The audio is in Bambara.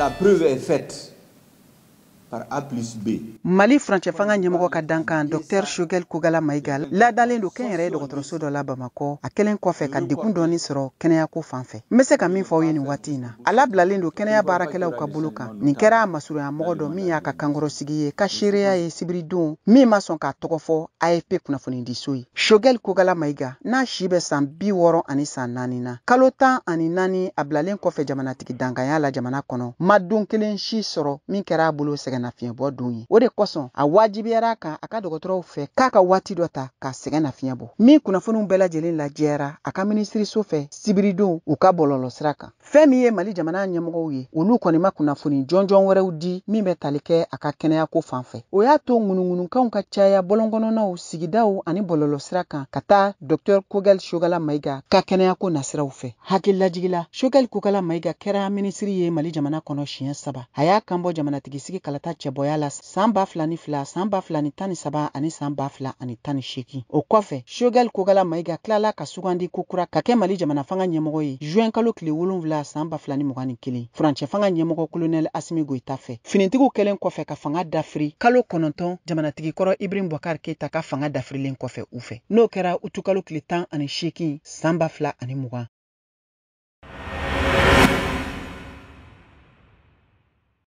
La preuve est faite par A plus B. Mali furancɛ fanga ɲɛmɔgɔ ka dankan, Dr Choguel Kokalla Maïga, ladalen don kɛnyɛrɛye dɔgɔtɔrɔso dɔ la Bamakɔ, a kɛlen kɔfɛ ka degun dɔɔni sɔrɔ kɛnɛyako fan fɛ. N bɛ se ka min fɔ aw ye nin waati in na, a labilalen don kɛnɛya baarakɛlaw ka bolo kan. Nin kɛra a masurunya mɔgɔ dɔ min y'a ka kankɔrɔsigi ye ka seereya ye sibiridon, min ma sɔn k'a tɔgɔ fɔ AFP kunnafonidiso ye. Choguel Kokalla Maïga n'a si bɛ san 64 san na, kalo 14 a bilalen kɔfɛ jamanatigi dankanya la jamana kɔnɔ, ma don kelen si sɔrɔ min kɛra a bolo sɛgɛnnafiɲɛbɔ don ye. O de kosɔn a wajibiyara kan a ka dɔgɔtɔrɔw fɛ k'a ka waati dɔ ta k'a sɛgɛn nafiɲɛ bɔ. Min kunnafoniw bɛɛ lajɛlen lajɛyara a ka minisiriso fɛ sibiridon u ka bɔlɔlɔ sira kan. Fɛn min ye Mali jamana ɲɛmɔgɔw ye, olu kɔni ma kunnafoni jɔnjɔn wɛrɛw di min bɛ tali kɛ a ka kɛnɛyako fan fɛ. O y'a to ŋunuŋunukanw ka caya bɔlɔnkɔnɔnaw, sigidaw ani bɔlɔlɔ sira kan ka taa Dr Choguel Kokalla Maïga ka kɛnɛyako nasiraw fɛ. Hakililajigila, Choguel Kokalla Maïga kɛra minisiri ye Mali jamana kɔnɔ siɲɛ saba. A y'a kanbɔ jamanatigisigi kalata cɛbɔya la san 2002, san 2013 ani san 2018. O kɔfɛ, Choguel Kokalla Maïga tilala ka sugandi kokura ka kɛ Mali jamana fanga ɲɛmɔgɔ ye juin kalo tile 7 san 2021, furancɛ fanga ɲɛmɔgɔ Colonel Assimi Goïta fɛ, finitigiw kɛlen kɔfɛ ka fanga dafiri kalo 9 jamanatigi kɔrɔ Ibrahim Boubacar Keïta ka fanga dafirilen kɔfɛ u fɛ. N'o kɛra utukalo tile 18 san 2020.